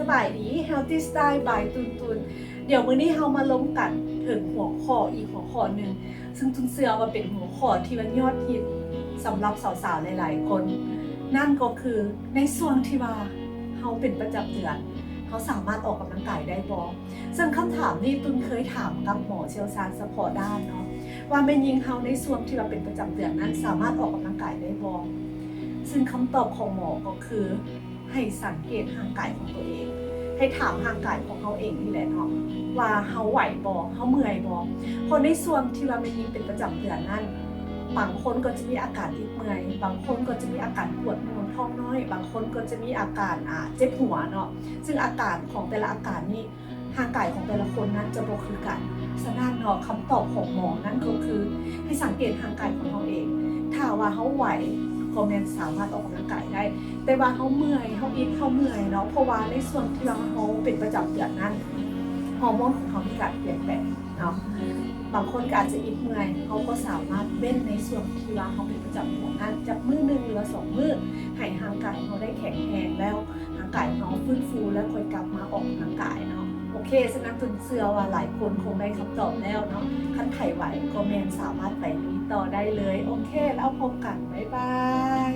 ສະບາຍດີ Healthy Style by ຕຸນຕຸນ. ດຽວມື້ນີ້ເຮົາມາລົມກັນເຖິງຫົວຂໍ້ອີກຫົວຂໍ້ໜຶ່ງ ຊຶ່ງຕຸນເຊື່ອວ່າເປັນຫົວຂໍ້ທີ່ວ່າຍອດຮິດສຳລັບສາວໆຫຼາຍໆຄົນ. ນັ້ນກໍຄືໃນຊ່ວງທີ່ວ່າເຮົາເປັນປະຈຳເດືອນ ເຮົາສາມາດອອກກຳລັງກາຍໄດ້ບໍ່? ເຊິ່ງຄຳຖາມນີ້ຕຸນເຄີຍຖາມກັບໝໍຊ່ຽວຊານສະເພາະດ້ານເນາະ ວ່າແມ່ຍິງເຮົາໃນຊ່ວງທີ່ວ່າເປັນປະຈຳເດືອນນັ້ນ ສາມາດອອກກຳລັງກາຍໄດ້ບໍ່? ຊຶ່ງຄຳຕອບຂອງໝໍກໍຄື ໃຫ້ສັງເກດຮ່າງກາຍຂອງຕົວເອງ, ໃຫ້ຖາມຮ່າງກາຍຂອງເຮົາເອງນີ້ແຫຼະເນາະ ວ່າເຮົາໄຫວບໍ່? ເຮົາເມື່ອຍບໍ່? ເພາະໃນຊ່ວງທີ່ວ່າແມ່ຍິງເປັນປະຈຳເດືອນນັ້ນ ບາງຄົນກໍຈະມີອາການອິດເມື່ອຍ, ບາງຄົນກໍຈະມີອາການປວດໜ່ວງທ້ອງນ້ອຍ, ບາງຄົນກໍຈະມີອາການ ອ່າ ເຈັບຫົວເນາະ. ຊຶ່ງອາການຂອງແຕ່ລະອາການນີ້ ຮ່າງກາຍຂອງແຕ່ລະຄົນນັ້ນຈະບໍ່ຄືກັນ. ສະນັ້ນເນາະ ຄຳຕອບຂອງໝໍນັ້ນກໍຄື ໃຫ້ສັງເກດຮ່າງກາຍຂອງເຮົາເອງ. ຖ້າວ່າເຮົາໄຫວ ກໍແມ່ນສາມາດອອກກຳລັງກາຍໄດ້, ແຕ່ວ່າເຮົາເມື່ອຍ ເຮົາອິດ ເຮົາເມື່ອຍເນາະ ເພາະວ່າໃນຊ່ວງທີ່ວ່າເຮົາເປັນປະຈຳເດືອນນັ້ນ ຮໍໂມນຂອງເຮົາມີການປ່ຽນແປງເນາະ. ບາງຄົນກໍອາດຈະອິດເມື່ອຍ, ເຮົາກໍສາມາດເວັ້ນໃນຊ່ວງທີ່ວ່າເຮົາເປັນປະຈຳເດືອນນັ້ນຈັກມື້ໜຶ່ງ ຫຼືວ່າສອງມື້ ໃຫ້ຮ່າງກາຍເຮົາໄດ້ແຂງແຮງແລ້ວ ຮ່າງກາຍເຮົາຟື້ນຟູແລ້ວຄ່ອຍກັບມາອອກກຳລັງກາຍເນາະ. ໂອເຄ ສະນັ້ນຕຸນເຊື່ອວ່າຫຼາຍຄົນຄົງໄດ້ຄຳຕອບແລ້ວເນາະ. ຄັນໃຜໄຫວກໍແມ່ນສາມາດໄປລຸຍຕໍ່ໄດ້ເລີຍ. ໂອເຄ ແລ້ວພົບກັນ ບາຍບາຍ.